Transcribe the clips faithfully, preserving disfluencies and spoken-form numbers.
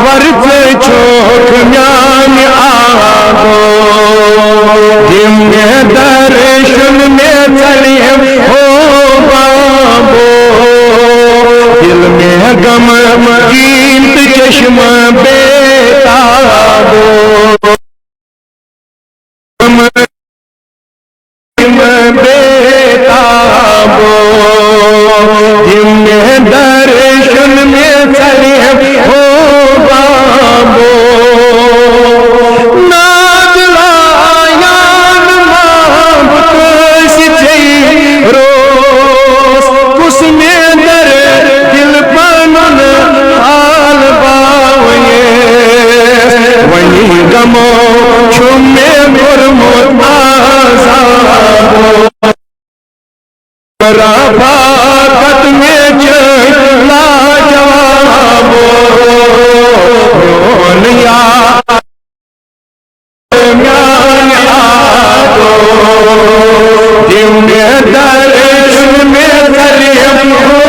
ورژ چوک میانہِ آگو، دِم مےٚ درشن مےٚ ژلیم ہو بابو، دل مےٚ غم گین تہٕ چشمہٕ بیتابو۔ بیتابو، یِم مےٚ درشن مےٚ ژلیم ہو بابو۔ نادلایان ما بہٕ کٲنٛسہِ ژےٚ روس، کُس مےٚ در دل پنُن حال باویس۔ وۄنۍ غمو چھُ مےٚ کوٚرمُت عذاب۔ رفاقت مےٚ چھِ لاجواب۔ میون یار میانہِ آگو، دِم مےٚ درشن مےٚ ژلیم ہو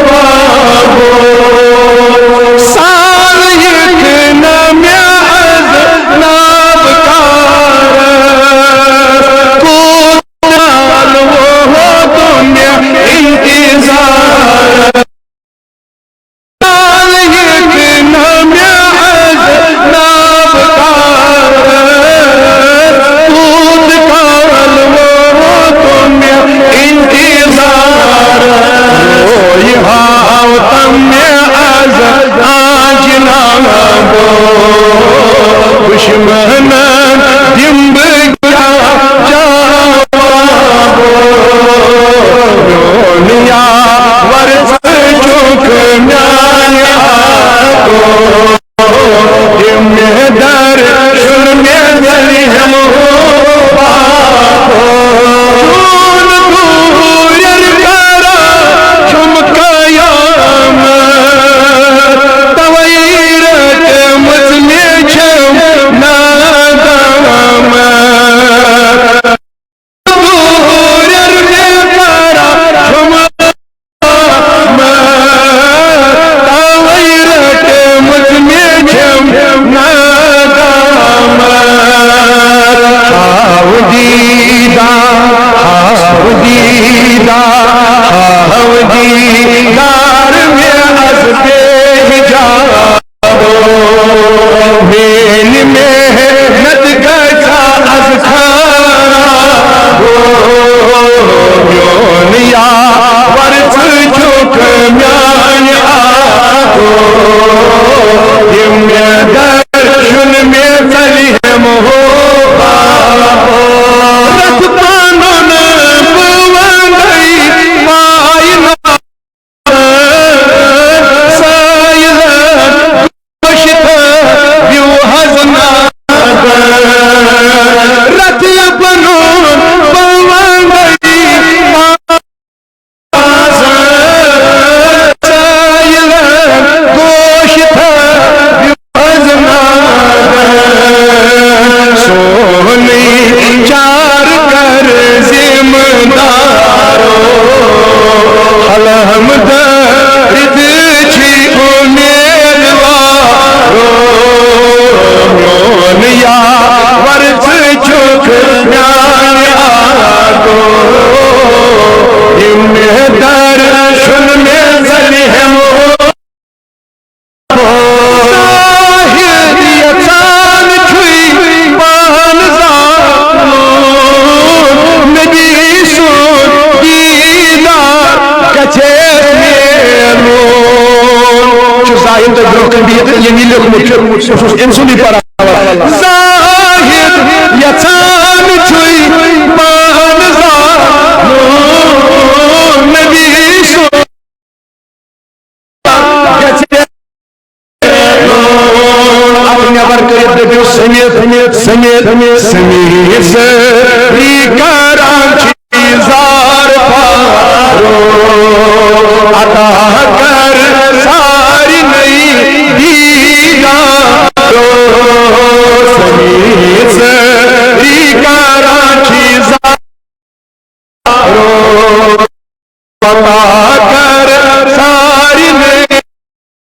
بابو۔ سال یِتھ نہ مےٚ از ناب کارس، کوٗت کال ووت مےٚ انتظار۔ دشمنن دِم بہٕ کیٛاہ جواب؟ میون یاور ژٕ چھُکھ میانہِ آگو، دِم مےٚ درشُن مےٚ ژلیم ہو بابو۔ چون دوٗرٮ۪ن کران چھُم قیامت، توے رٔٹمٕژ مےٚ چھم ندامت۔ دوٗرٮ۪ن مےٚ کران چھُم قیامت، توے رٔٹمٕژ مےٚ چھم ندامت۔ ہاو دیدار، ہاو دیدار، ہاو دیدار مےٚ از بے حجاب۔ میٲنۍ محنت گژھا از خراب۔ میون یاور ژٕ چھُکھ میانہِ آگو، یِم مےٚ درشُن مےٚ ژلیم ہو بابو۔ رتھ پنُن بہٕ وندے ماینہ سایلن گوشت بیوہز نادن۔ رتھ پنُن بہٕ وندے سایلن گوشت بیوہز نادن۔ سونُے چار کر ذمہ دارو، الحمد رد چھی امیدوارو۔ میون یاور ژٕ چھُکھ میانہِ آگو، یِم مےٚ درشُن مےٚ ژلیم ہو زاہد یژھان چھُے پانہٕ زانُن، نبی سُنٛد دیٖدار گژھٮ۪س میلُن۔ چھُ زاہد تۄہہِ برٛونٛہہ کَنہِ بِہِتھ ییٚمۍ یہِ لیوٚکھمُت چھُ، بہٕ چھُس أمۍ سُنٛدُے پَران۔ زاہد یژھان چھُے پانہٕ زانُن، نبی سُنٛد اَتھ نٮ۪بر کٔرِتھ دٔپِو سٔمِتھ، سٔمِتھ، سٔمِتھ، سٔمِتھ سٲری کران چھِ زار پارو۔ عطا کر سارنٕے دیدارو۔ سٔمِتھ سٲری کران چھِ زار پارو۔ عطا کر سارنٕے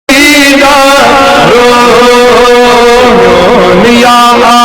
دیدار، آ،